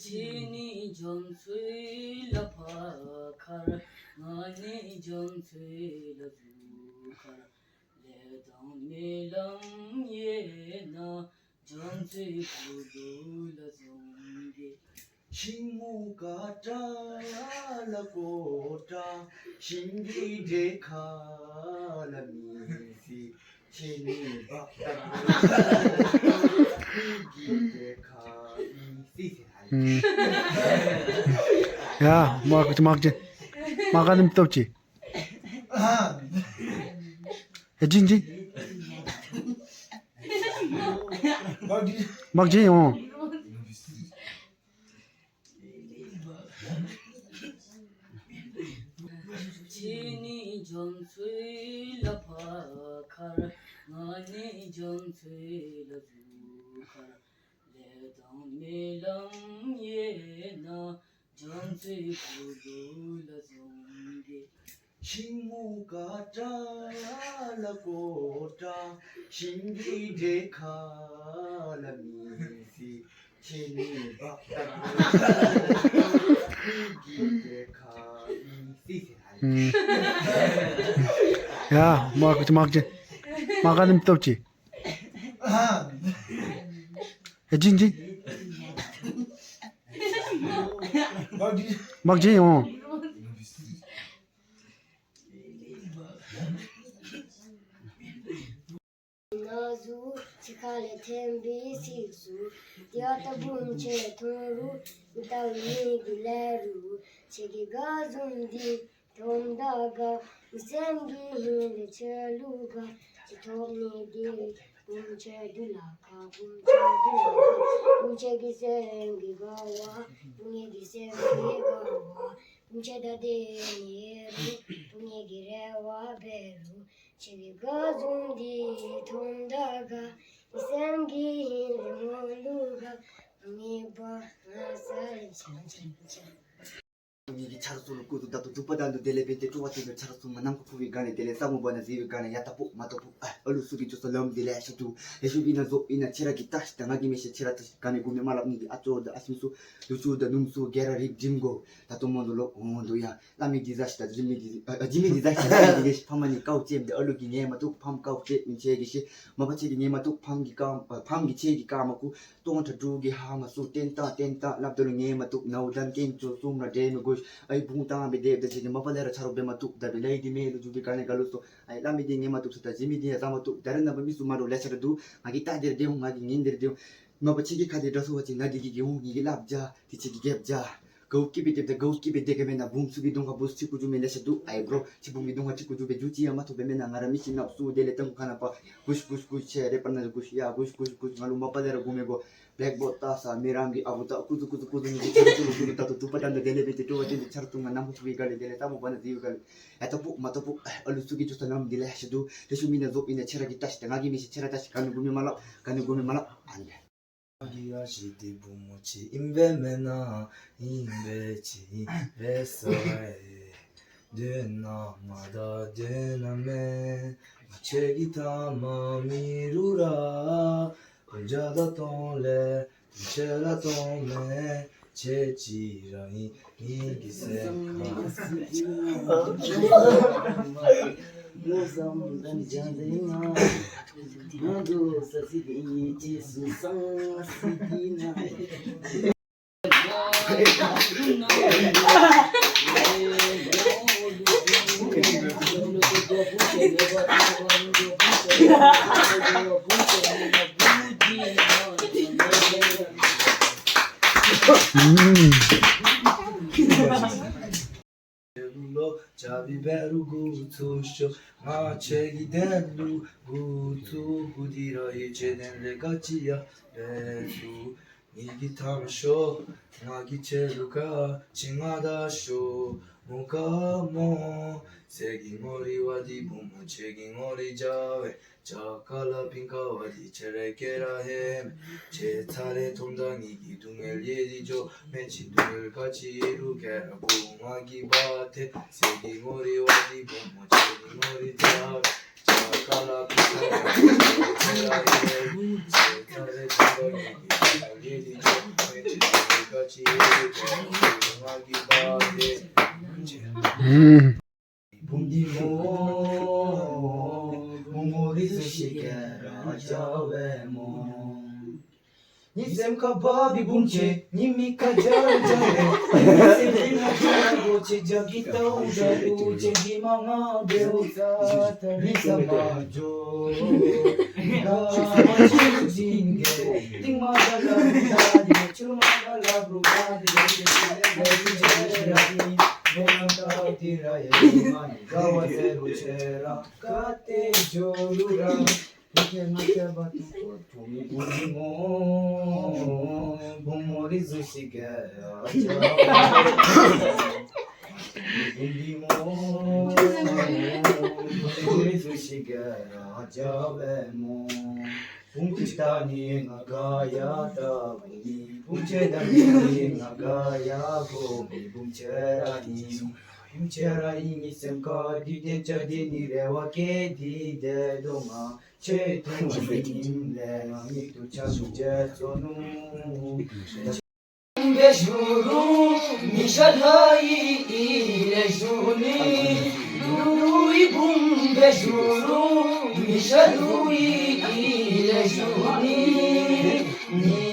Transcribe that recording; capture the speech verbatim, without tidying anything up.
ཁྱེད་ནི་རྒྱ་མཚོའི་ལ་ཕར་མཁར། ང་ནི་རྒྱ་མཚོའི་ལ་ཟུར་མཁར། ལས་དང་སྨོན་ལམ་ཡོད་ན། རྒྱ་མཚོའི་གུ་ལུ་ལ་འཛོམས་གེ། ཤིང་མོ་ཀ་ཏྲ་ལ་ཀོ་ཏྲ། ཤིང་གི་འབྲས་ཁ་ལ་མི་སྲིད། ཁྱེད་ནི་བག་སྟག་ལུ་ཤིང་གི་འབྲས་ཁ་མི་སྲིད་ཟེར། ཨུམ། ཡ་མ་ག་ཅི་མ་ག་ཅི་མ་ག་ནི་སྟོབས་ཅི། ཨ་ཅི་ཅི། མ་ག་ཅི་ཡོང་། ཁྱེད་ནི་རྒྱ་མཚོའི་ལ་ཕར་མཁར། ང་ནི་རྒྱ་མཚོའི་ལ་ཟུར་མཁར། ལས་དང་སྨོན་ལམ་ཡོད་ན། རྒྱ་མཚོའི་གུ་ལུ་ལ་འཛོམས་གེ། ཤིང་མོ་ཀ་ཏྲ་ལ་ཀོ་ཏྲ། ཤིང་གི་འབྲས་ཁ་ལ་མི་སྲིད། ཁྱེད་ནི་བག་སྟག་ལུ་ཤིང་གི་འབྲས་ཁ་མི་སྲིད་ཟེར། ཨུམ། ཡ་མ་ག་ཅི་མ་ག་ཅི་མ་ག་ནི་སྟོབས་ཅི། ཨ་ཅི་ཅི། མ་ག་ཅི་ཡོང་། ན་ཟུག་ཕྱི་ཁ་ལས་ཐོན་པའི་ཚིགས་སུ། དེ་ཡང་ད་བུམ་ཆེ་མཐོང་རུང་། མི་ལྟ་བུ་མི་གི་ལས་རུང་། ཁྱེད་ཀྱི་དགའ་འཛུམ་འདི་མཐོངམ་ད་དགའ། མི་སེམས་ཀྱི་ཧིང་ལས་ཁྱེད་ལུ་དགའ། ཅི་ཐོབ་ནི་འདི་བུམ་ཆེ་འདི་ལ་དགའ། བུམ་ཆེ་འདི་ལ་དགའ། བུམ་ཆེ་གི་སེམས་ཀྱི་དགའ་བ། བུམ་ངེ་གི་སེམས་ཀྱི་དགའ་བ། བུམ་ཆེ་ད་དེ་ནི་རུང་། བུམ་ངེ་གི་རེ་བ་འབད་རུང་། ཁྱེད་ཀྱི་དགའ་འཛུམ་འདི་མཐོངམ་ད་དགའ། མི་སེམས་ཀྱི་ཧིང་ལས་མོ་ལུ་དགའ། མི་པ་ང་ས་ལེ་ཆ་ཆ་ཆ། ངེ་གི་ཆ་རོགས་ཚུ་ལུ་སྐུ་གཟུགས་དང་བསྡུ་བ་དང་བསྡུ་དེ་ལས་འབད་དེ་སྤྲོ་བ་ཅན་གྱི་ཆ་རོགས་ཚུ་ང་ནམ་མཁའ་འཕུར་བའི་སྒང་ལས་དེ་ལས་ས་སྨུག་བར་ན་གཟིགས་པའི་སྒང་ལས་ཡ་ད་པོ་མ་ད་པོ་ཨ་ཨ་ལུ་ཚུ་གི་འགྱོ་ས་ལམ་འདི་ལེ་ཤ་འདུག། ལེ་ཤ་ཨིན་ན་བཟོ་ཨིན་ན་ཁྱེད་ར་གིས་བལྟ་ཤིག་ད། ང་གིས་མི་ཤེས། ཁྱེད་ར་བལྟ་ཤིག། ག་ནི་གུ་མི་མ་སླབ། ངེ་གི་ཨ་ཅོ་དང་ཨ་ཞེམ་ཚུ་ལུག་ཁྱུ་དང་ནུམོ་ཚུ་ག་ར་རིག་འགྲིམ་དགོ། ད་ལྟོ་མོ་འདི་ལོ་འོང་འདུག་ཡ། བླ་མའི་གི་ཟ་ཤིག་ད་ལྗིད་མི་གི་ཨ་ཨ་ལྗིད་མི་གི་ཟ་ཤིག་ད་ལྗིད་མི་གི་ཤིག། ཕམ་ནི་ཀའུ་ཅེམ་དེ་ཨ་ལུ་གིས་ཉན་མ་བཏུབ། ཕམ་ཀའུ་ཅེམ་ཨིན་ཁྱེད་ཀྱི་ཤིག། མ་པ་ཁྱེད་ཀྱིས་ཉན་མ་བཏུབ། ཕམ་གི་ཁྱེད་ཀྱི་ཀ་མ་གུ་སྟོང་ཕྲག་དྲུག་གི་ཧ་མ་སུ་བཏོན་བཏང་བཏོན་བཏང་སླབ་དོ་ལོ་ཉན་མ་བཏུབ། ནཝ་དང་དཀོན་མཆོག་གསུམ་ར་འབྲལ་མི་དགོ་ཤིག། ཨའི་བུང་བཏང་སྦེ་སྡོདཔ་ད་ཁྱེད་ཀྱིས་མ་པ་ལས་ར་ཆ་རོགས་འབད་མ་བཏུབ། ད་འབད་ལ་ཡི་འདི་མེད་ལུ་འགྱོ་བའི་སྒང་ལས་ག་ལུ་སོང་། ཨའི་བླ་མའི་འདི་ཉན་མ་བཏུབ་ཟེར་ད་ལྗིད་མི་འདི་ཡང་ཟ་མ་བཏུབ། ད་རེས་ནངས་པ་མི་ཚུ་མ་འདྲཝ་ལེ་ཤ་ར་འདུག། ང་གིས་བལྟ་སྟེ་ར་སྡོད་འོང་། ང་གིས་ཉན་ཏེ་ར་སྡོད་འོང་། མ་པ་ཁྱེད་ཀྱི་ཁ་འདི་དྲག་སུ་བ་ཅིན་ང་འདི་གིས་འགྱོ་འོང་། ངེ་གི་ལགཔ་རྒྱ་འདི་ཁྱེད་ཀྱི་རྒྱབ་རྒྱ། གའུ་སྐྱིད་པའི་དེབ་དང་གའུ་སྐྱིད་པའི་དེ་ག་མེན་ན། བུམོ་ཚུ་གི་གདོང་ཁར་བུ་ཚུ་ཅིག་བཀུག་བཅུག་མི་ལེ་ཤ་འདུག། ཨའི་བྲོ་ཁྱེད་བུམོ་གི་གདོང་ཁར་ཅིག་བཀུག་བཅུག་སྦེ་རྒྱུ་ཅིག་ཡང་མ་ཐོབ་པས་མེན་ན། ང་ར་མི་ཤི་ནབ་སུ་དེ་ལས་ཏམ་ཁ་ནང་པ་གུཤ་གུཤ་གུཤ་ཁྱེད་རེ་པར་ན་གུཤ་ཡ་གུཤ་གུཤ་གུཤ། ང་ལུ་མ་པ་ལས་ར་གོ་མི་གོ། བེཀ་བོརཌ་བལྟ་ས་མི་རང་གི་ཨ་བུ་ད་ཀུ་ཟུ་ཀུ་ཟུ་ཀུ་ཟུ་ནི་གི་ཆ་རོགས་ཚུ་ལུ་ད་ལྟོ་དུ་པ་དང་དེ་ལས་འབད་དེ་སྤྲོ་བ་ཅན་གྱི་ཆ་རོགས་ཚུ་ང་ནམ་མཁའ་འཕུར་བའི་སྒང་ལས་དེ་ལས་ས་སྨུག་བར་ན་གཟིགས་པའི་སྒང་ལས། ཡ་ད་པོ་མ་ད་པོ་ཨ་ལུ་ཚུ་གི་འགྱོ་ས་ལམ་འདི་ལེ་ཤ་འདུག། ལེ་ཤ་མེན་ན་བཟོ་ཨིན་ན་ཁྱེད་ར་གིས་བལྟ་ཤིག་ད། ང་གིས་མི་ཤེས། ཁྱེད་ར་བལྟ་ཤིག། ག་ནི་གུ་མི་མ་སླབ། ག་ནི་གུ་མི་མ་སླབ། ཨ་ནི་སྦེ། ང་གི་ཨ་ཞེ་འདི་བུམོ་ཅིག་ཨིན་པས་མེན་ན། ཨིན་པས་ཅིག་ཨིན་པས་ས་ཨེ། དོན་ན་མ་དང་དོན་ན་མེན། ང་ཁྱེད་ཀྱི་ཐ་མ་མི་རུང་ར། འཇའ་དང་སྟོང་ལས་ཁྱེད་ར་སྟོང་མེན། ཁྱེད་གཅིག་ར་ཨིན་ངེ་གི་སེམས་ཁར། ལུ་ལོ་ཆ་བི་བེ་རུ་གུ་ཚུ་ཤོ། ང་ཁྱེད་ཀྱི་དོན་ལུ་གུ་ཚུ་གུ་དི་ར་ཡི་ཆེ་དོན་ལས་ག་ཅི་ཡ་བེ་ཚུ། ངེ་གི་ཐ་མ་ཤོ། ང་གིས་ཁྱེད་ལུ་ག་ཅི་ང་ད་ཤོ། མོ་དགའ་མོ། ཟས་ཀྱི་ངོ་རིས་བ་འདི་བུམོ་ཁྱོད་ཀྱི་ངོ་རིས་བྱ་བས། ཇ་ཁ་ལ་པིང་ཁ་བ་འདི་ཁྱོད་ར་སྐྱེ་ར་ཧེ་མ། ཁྱོད་ཚ་རེ་ཐོམ་དང་ངེ་གི་སྡུག་བསྔལ་ཡེ་འདི་འཇོ། མེ་ཆི་སྡུག་བསྔལ་ག་ཅི་ཡེ་རུང་ཁྱོད་ར་བུམོ་གི་བ་ཏེ། ཟས་ཀྱི་ངོ་རིས་བ་འདི་བུམོ་ཁྱོད་ཀྱི་ངོ་རིས་བྱ་བས། ཨུམ། བུམོ་འདི་མོ། བུམོ་རིས་སུ་ཤིག་ག་ར་བྱ་བས་མོ། ཉིན་སེམས་ཁ་བབ་པའི་བུམོ་ཁྱོད། ཉི་མའི་ཁ་འཇའ་རུ་འཇའ་རེ། ཉིན་སེམས་ཀྱི་ང་འཇའ་རུ་ཁྱོད། འཇའ་གི་ལྟ་བུ་འདྲ་འདུག་ཁྱོད་ཀྱི་མ་ང་བེའུ་ཚ་ཐ་རི་ས་མ་འཇོ། ག་མ་ཆུ་ཅིན་གེ་ཏིང་མ་ག་ལ་རུ་ད་དི་ཆུ་མ་ག་ལ་རུ་ད་དི་ལ་དི་ལ་དི་ལ་དི་ལ་དི་ལ་དི་ར་ཡེ་མ་ནི་ག་བ་ཟེར་རུ་ཆེ་ར་ག་ཏེ་འཇོ་རུ་ར། བུམོ་འདི་མོ། བུམོ་རིས་སུ་ཤིག་ག་ར་བྱ་བས་མོ། བུམོ་འདི་མོ། བུམོ་རིས་སུ་ཤིག་ག་ར་བྱ་བས་མོ། བུམོ་ཁྱོད་ད་ནི་ང་ག་ཡ་ད་གོ་མི། བུམོ་ཁྱོད་ད་ནི་ང་ག་ཡ་གོ་མི། བུམོ་ཁྱོད་ར་ཨིན། བུམོ་ཁྱོད་ར་ཨིན། ཉིན་སེམས་ཁ་འདི་དེ་ཆ་དེ་ནི་རེ་བ་སྐྱེ་དི་དེ་དོ་ང་ཆོས་ཐུགས་ཉིད་ལས་ང་མི་ཐུགས་ཆ་ཞུ་བྱེད་ཚོ་ནུ། བུམོ་འབད་ཞུ་རུང་མི་ཤ་ལྷ་ཡི་ལས་ཞུ་ནི། ལུ་ལུ་ཡི་བུམོ་འབད་ཞུ་རུང་མི་ཤ་ལུ་ཡི་ལས་ཞུ་ནི།